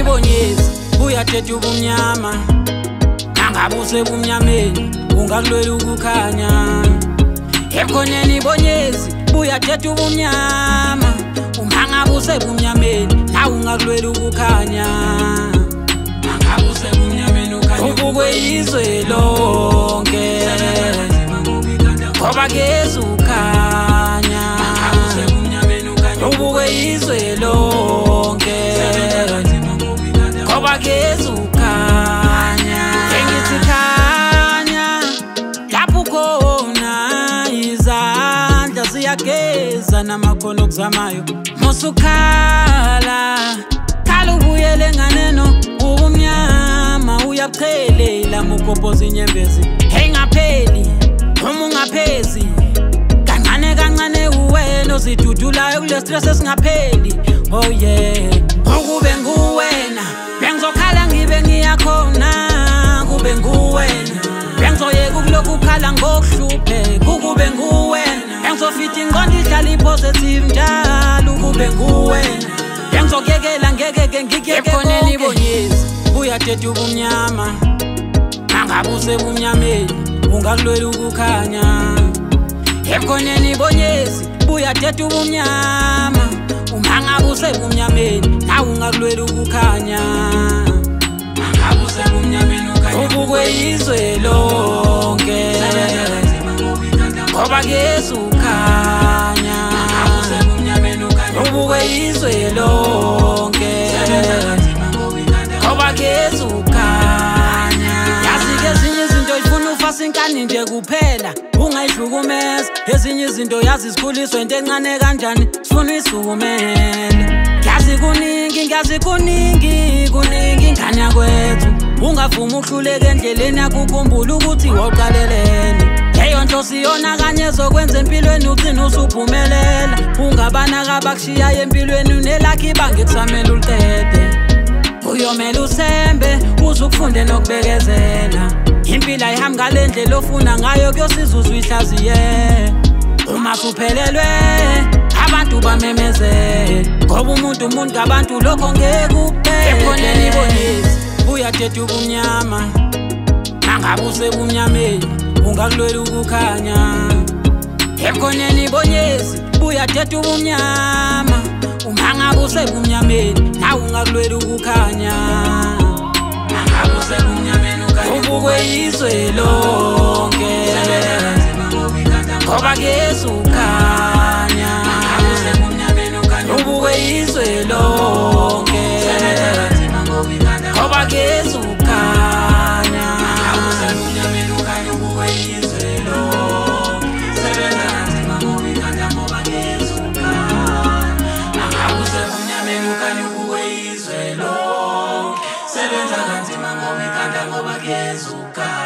Ibonyezi buyathetha ubumnyama, nangabe usebumnyameni ungakulwela ukukhanya. Ebukhoneni ibonyezi buyathetha ubumnyama, uma ngabe usebumnyameni nawe ungakulwela ukukhanya. Nangabe usebumnyameni ukhanya ubukwe izwe lonke, ngoba kuyeza ukukhanya. Ubukwe izwe lonke, ngoba kuyeza ukukhanya. Ngithi khanya lapho khona izandla ziyageza namakhono okuzamayo. Musukhala khala ubuyele nganeno, ubumnyama uyabuchelela mugobhoza inyembezi. Hey ngapheli uma ungaphezi, kancane kancane uwena ozidudulayo kule stress esingapheli. Oh yeah, ukube nguwena bengizokhala ngibe ngiyakhona, kube nguwena bengizoyeka ukulokhu ukhala ngokuhlupheka. Ukube nguwena bengizofitha ingqondo ihlale i-positive njalo. Ukube nguwena bengizokuyekela ngeke ngikuyeke. Ebukhoneni ibonyezi buyathetha ubumnyama, nangabe usebumnyameni ungakulwela ukukhanya. Ebukhoneni ibonyezi buyathetha ubumnyama, uma ngabe usebumnyameni nawe ungakulwela ukukhanya. Nangabe usebumnyameni ukhanya ubukwe izwe lonke, ngoba kuyeza ukukhanya. Ubukwe izwe lonke, ngoba kuyeza ukukhanya. Yazi-ke ezinye izinto ifuna ufase inkani nje kuphela, ungayihlukumeza. Ezinye izinto yazi zikhuliswe into encane kanjani, sifuna uyisukumele. Ngiyazi kuningi, ngiyazi kuningi, kuningi ingane yakwethu. Ungavumi ukuhluleka endleleni yakho, ukhumbule ukuthi wawuqaleleni. Leyo nhloso iyona kanye ezokwenza empilweni ugcine usuphumelela. Ungabanaka abakushiyayo empilweni, unelakho ibanga ekusamele uliqede. Uyomele usembe uze ukufunde nokubekezela. Impilo ayihambi ngale ndlela ofuna ngayo, kuyosiza uze uyihlaziye. Uma suphelelwe abantu bamemezele, ngoba umuntu umuntu ngabantu lokho ngeke kuphele. Ebukhoneni ibonyezi buyathetha ubumnyama, nangabe usebumnyameni ungakulwela ukukhanya. Ebukhoneni ibonyezi buyathetha ubumnyama, uma ngabe usebumnyameni nawe ungakulwela ukukhanya. Nangabe usebumnyameni ukhanya ubukwe izwe lonke, ngoba kuyeza ukukhanya. Ubukwe izwe lonke, ngoba kuyeza ukukhanya. Sebenza kanzima ngoba ikhanda, ngoba kuyeza ukukhanya.